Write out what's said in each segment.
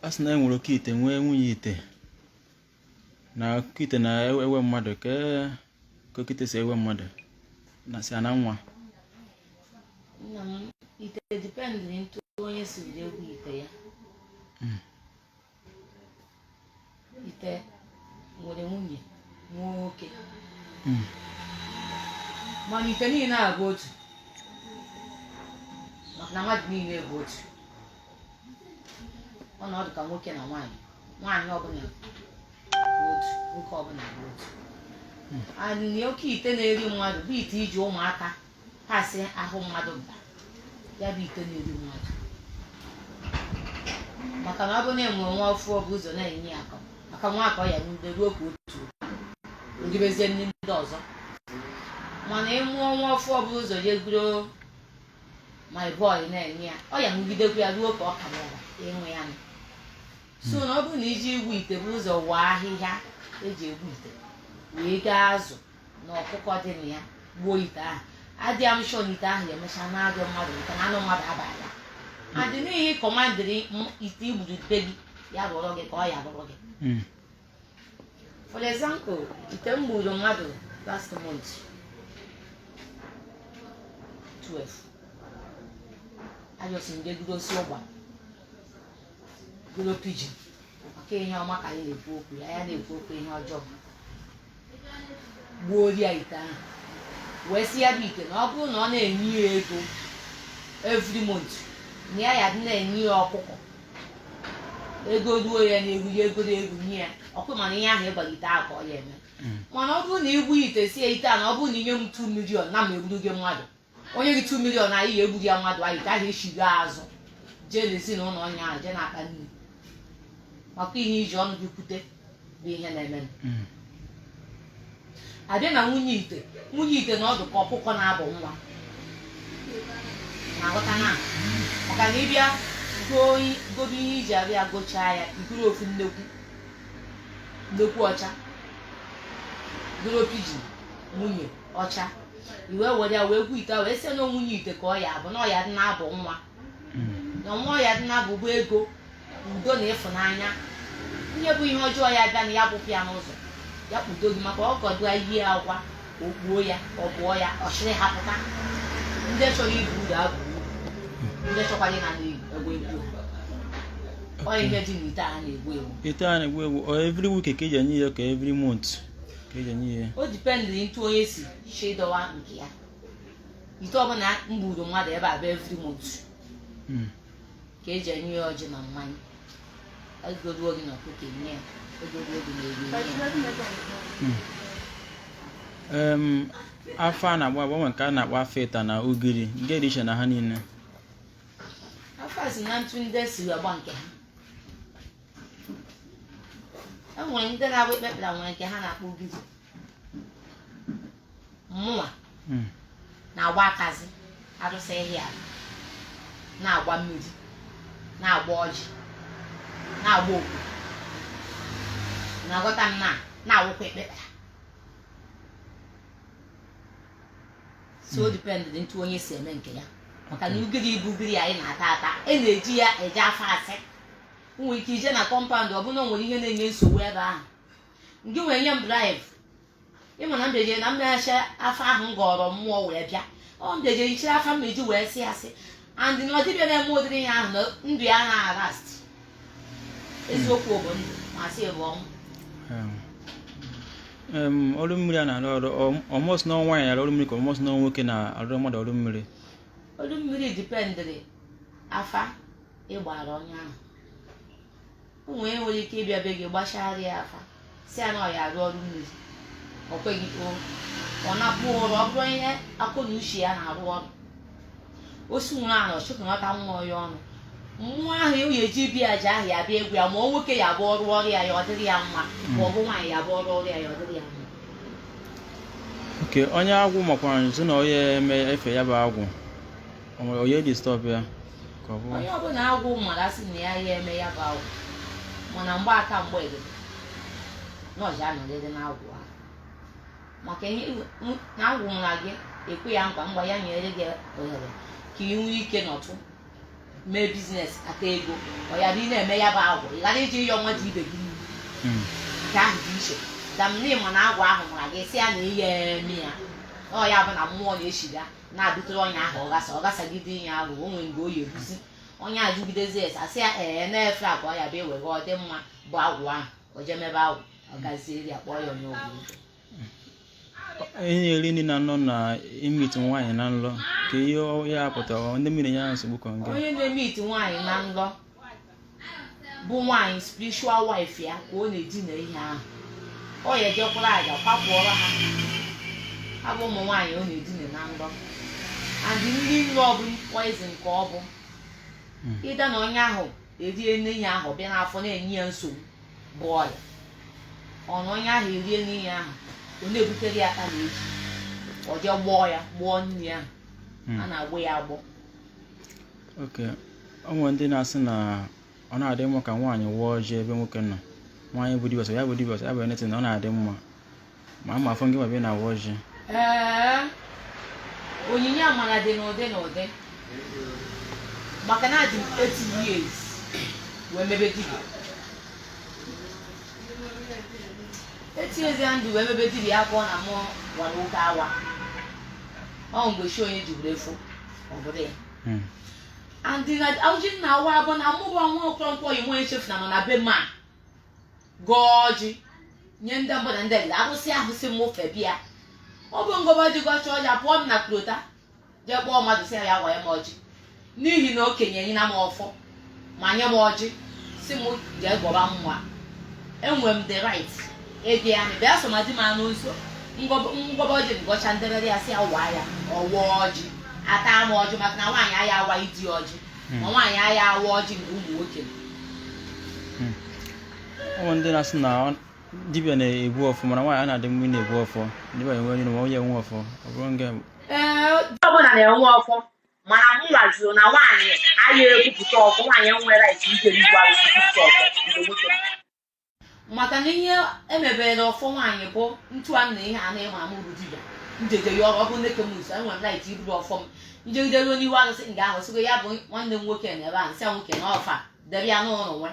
A sị na e nwere oke ite, nwee nwunye ite, na oke ite na-ewe mmadụ ka ka oke ite si ewe mmadụ na si ana nwa. Nna m, ite dependịrị ntụ onye siri egwu ite ya. Ite nwere nwunye, nwee nwoke, mana ite niile a bụ otu, maka na mmadụ niile bụ otu. Ọnọdụ ka nwoke na nwaanyị, nwaanyị ọbụla bụ otu, nwoke ọbụla bụ otu. And oke ite na-eri mmadụ bụ ite iji ụmụaka pasị ahụ mmadụ mba, ya bụ ite na-eri mmadụ, maka na ọ bụrụ na enwere nwa ọfụ, ọ bụ ụzọ na-enye ya akọ maka nwa akọ ya n'ude ruo ka otu oribezie nri ndị ọzọ. Mana ịmụọ nwa ọfụ, ọ bụ ụzọ je guro my boy na-enye ya, ọ ya nwugidekwa ya ruo ka ọ karịara ịnwe ya nụ. So na ọ bụrụ na iji igwu ite bụ ụzọ waa ahịhịa eji egwu ite wee gaa azụ na ọkụkọ dị na ya gbuo ite ahụ, adịghị m sure na ite ahụ ya emecha na-agụ mmadụ, maka na anụ mmadụ abaghị ya. Adị n'ihi commandịrị ite igburu be gị ya rụọrọ gị ka ọ ya rụrụ gị. For example, ite m gburu mmadụ last month 12, ajọsi nje gudosi ụgba, guro pigeon, maka ihe ọma ka anyị na-ekwu okwu ya, ya na-ekwu okwu ihe ọjọọ, gbuo ya ite ahụ wee sị ya bụ ite na ọ bụrụ na ọ na-enye ya ego every month, na ya ya dị na-enye ya ọkụkọ, ego ruo ya na-eru ya ego ego nye ya ọkụ. Mana ihe ahụ ịgbara ite ahụ ka ọ ya eme. Mana ọ bụrụ na igbu ite sie ite a na ọ bụrụ na inye m 2 million na m egburu gị mmadụ, onye gị 2 million anyị ya egburu ya mmadụ, anyị ite ahụ eshigo azụ jee n'ezinụlọ onye ahụ jee na-akpa nri, maka ihe iji ọnụ gị kwute bụ ihe na-eme. Abịa na nwunye ite, nwunye ite na ọdụ ka ọkụkọ na-abụ nwa na-aghọta na maka na ịbịa gobe ihe iji abịa gochaa ya, ikuru ofu nnekwu nnekwu ọcha, goro pigeon nwunye ọcha, iwe were ya wee gwu ite, wee sị na nwunye ite ka ọ ya abụ na ọ ya dị na-abụ nwa, na nwa ọ ya dị na-abụ bụ ego, udo na ịfụnanya. Ihe bụ ihe ọjọọ ya bịa na ya bụpụ ya n'ụzọ ya kpudo gị, maka ọkọdụ ihe agwa o kpuo ya, ọ bụọ ya, ọ chịrị ha pụta. Ndị chọrọ ibu uru abụ uru, ndị chọkwara ịna n'iyi egwu egwu ọ ihe dị n'ite a na-egbu egbu. Ite a na-egbu egbu, ọ every week ka eji enye ya, ka every month ka eji enye ya? O dependịrị ntụ onye si chi dọwa nke ya. Ite ọbụla m gburu mmadụ ebe a bụ every month ka eji enye ya ọjị na mmanya. Ego ruo gị na ọkụkọ enye ya, ego ruo gị na ego enye ya. Afa a na-agba agba nke a na-akpọ afa ịta na ugiri, nke dị iche na ha niile? Afa si na ntụ ndị si agba nke ha. E nwere ndị na-agba ekpekpera, nwere nke ha na-akpọ ugiri. Mmụnwa na-agba akazi arụsị ihe ala, na-agba mmiri, na-agba ọjị, na-agba okwu, na-aghọta m, na na-awụkwa ekpekpera. So o depend ntụ onye si eme nke ya, maka na ugiri bụ ugiri anyị na-ata ata, e na-eji ya eje afa asị. Nwere ike ije na compound, ọ bụrụ na o nwere ihe na-enye nsogbu ebe ahụ, ngị nwere nye m bribe, ịma na mbeje na mmeghachi afa ahụ m gọrọ mmụọ wee bịa, ọ mbeje ichiri afa mmeji wee sị asị and na ọdịbịa na-eme ụdịrị ihe ahụ na ndụ ya na last. Eziokwu bụ ndụ, ma sị bụ ọnwụ. Ọrụ mmiri a na-arụ ọrụ almost na nwaanyị na-arụ ọrụ mmiri, ka almost na nwoke na-arụ mmadụ ọrụ mmiri? Ọrụ mmiri dependịrị afa ịgbara onye ahụ. Ụmụ onye nwere ike ịbịa be gị gbachara ya afa, si ya na ọ ya arụ ọrụ mmiri, ọ kweghị o ọ na-akpụ ụra. Ọ bụrụ ihe akọ na uche ya na-arụ ọrụ, o si nwụrụ ala ọchịkọnata mmụọ ya ọnụ, mmụọ ahụ ya eji bịa aja ahụ ya bịa egwu ya. Ma ọ nwoke ya bụ ọrụ ọrụ ya, ya ọ dịrị ya mma, ma ọ bụ nwaanyị ya bụ ọrụ ọrụ ya, ya ọ dịrị ya mma. Oke onye agwụ makwara nso na onye eme efe ya bụ agwụ, o nwere onye disturb ya ka ọ bụ? Onye ọbụla agwụ mara sị na ya ya eme ya bụ agwụ, mana mgbe aka mgbe egede na ọja anọrịrị n'agwụ ahụ, maka ihe na agwụ mara gị ekwe ya nkwa mgbe ya nyere gị ohere ka ị nwee ike nọtụ. Mee business kpata ego, ọ ya bụ ị na-eme ya bụ agwụ, ị ghara iji ịyọ mmadụ ibe gị nri. Nke ahụ dị iche damnịma na agwụ ahụ mara gị, sị ya na ihe eme ya, ọ ya bụ na mmụọ na-eshiga na-adụtere ọnya ahụ, ọgasa ọgasagide ihe ahụ. O nwere mgbe o yi ebuzi onye ajụgidezi ese, asị ya ee, na-efe a ka ọ ya bụ ewere ọ dị mma bụ agwụ ahụ, o jee mebe agwụ, ọ gazieri ya, kpọọ ya onye ọgwụ. Onye na-eri nri na nlọ na imit nwaanyị na nlọ, ka ihe ya pụtara, ndị mmiri ya nsogbu ka nke? Onye na-eme iti nwaanyị na nlọ bụ nwaanyị spiritual wife ya ka ọ na-edina ihe ahụ. Ọ ya ejekwara aja kwapụọrọ ha. Ha bụ ụmụ nwaanyị ọ na-edina na nlọ, and nri nlọ bụ poison ka ọ bụ. Ịda na onye ahụ erie nne ihe ahụ, bịa n'afọ na-enye ya nsogbu bụ ọrịa. Ọ na onye ahụ erie n'ihe ahụ, ọ na-ebutere ya aka na eji ọ jee gbọọ ya, gbọọ nri ahụ. A na-agbọ ya agbọ. Ok, o nwere ndị na-asị na ọ na-adị mma ka nwaanyị wụọ ọjị ebe nwoke nọ. Nwaanyị bụ dibịa, sọ ya bụ dibịa, sọ ya bụ anything, na ọ na-adị mma. Ma ama afọ ngị ma na awụ ọjị. Ee, onyinye amara dị n'ụdị n'ụdị, maka na adị m 8 years wee mebe dibịa. 8 years ya ndụ wee mebe dibịa, afọ na mụ gwara oke awa ọ mgbe chi onye ji were fụ ọ bụrụ ya. And na ọjị nna awa abụ na mụ bụ nwa Okoronkwo yi nwa echefu na nọ na be ma gọọ ọjị nye ndị mbụ na ndị ọdịda arụsị ahụ si m fe bịa. Ọ bụ ngọba ọjị gọcha ọjị, apụọ m na krota jee kpọọ mmadụ sị ya gwa ya m ọjị, n'ihi na okenye nyina m ọfọ ma nye m ọjị si m jee gọba mma. Enwe m the right ịbịa ya bịa so ma di m anụ nso ngọba ọjị ngọcha ndebere ya, si ya waa ya ọwa ọjị, ata m ọjị, maka na nwaanyị aya awa idi ọjị, ma nwaanyị aya awa ọjị nke ụmụ nwoke. O nwere ndị na-asị na dibịa na-ebu ọfọ, mana nwaanyị a na-adị mma ị na-ebu ọfọ. Dibịa enwe nri ma onye enwe ọfọ, ọ bụrụ nga? Ee, ọbụla na-enwe ọfọ, mana mụ nwajuru na nwaanyị aya ebupụta ọfọ. Nwaanyị enwere right ijere igwe arụsị bupụta ọfọ mgbe nwoke nọ. Maka na ihe emebere ọfọ nwaanyị bụ ntụ a na ihe a na-ịma ama uru dibịa njeje ya ọrụ. Ọ bụ nneke m nso, enwere m right iburu ọfọ m njegide ruo n'ihu arụsị nga ahụ, sịgo ya bụ nwanne m nwoke na ebe a, nsị a nwoke na ọfa debe ya n'ụlọ nwe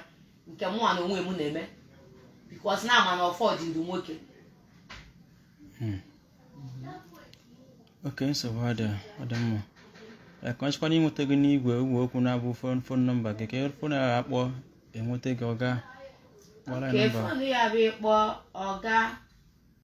nke mụnwa na onwe m na-eme, because na ama na ọfọ dịrị nwoke. Ok, nsogbu adị, ọ dị mma. Ee, ka ọ chịkwana inweta gị n'igwe ogwe okwu na-abụ phone number gị, ka phone a akpọ enweta gị, ọga kpọrọ anyị Ka nọmba. Phone ya bụ ịkpọ ọga.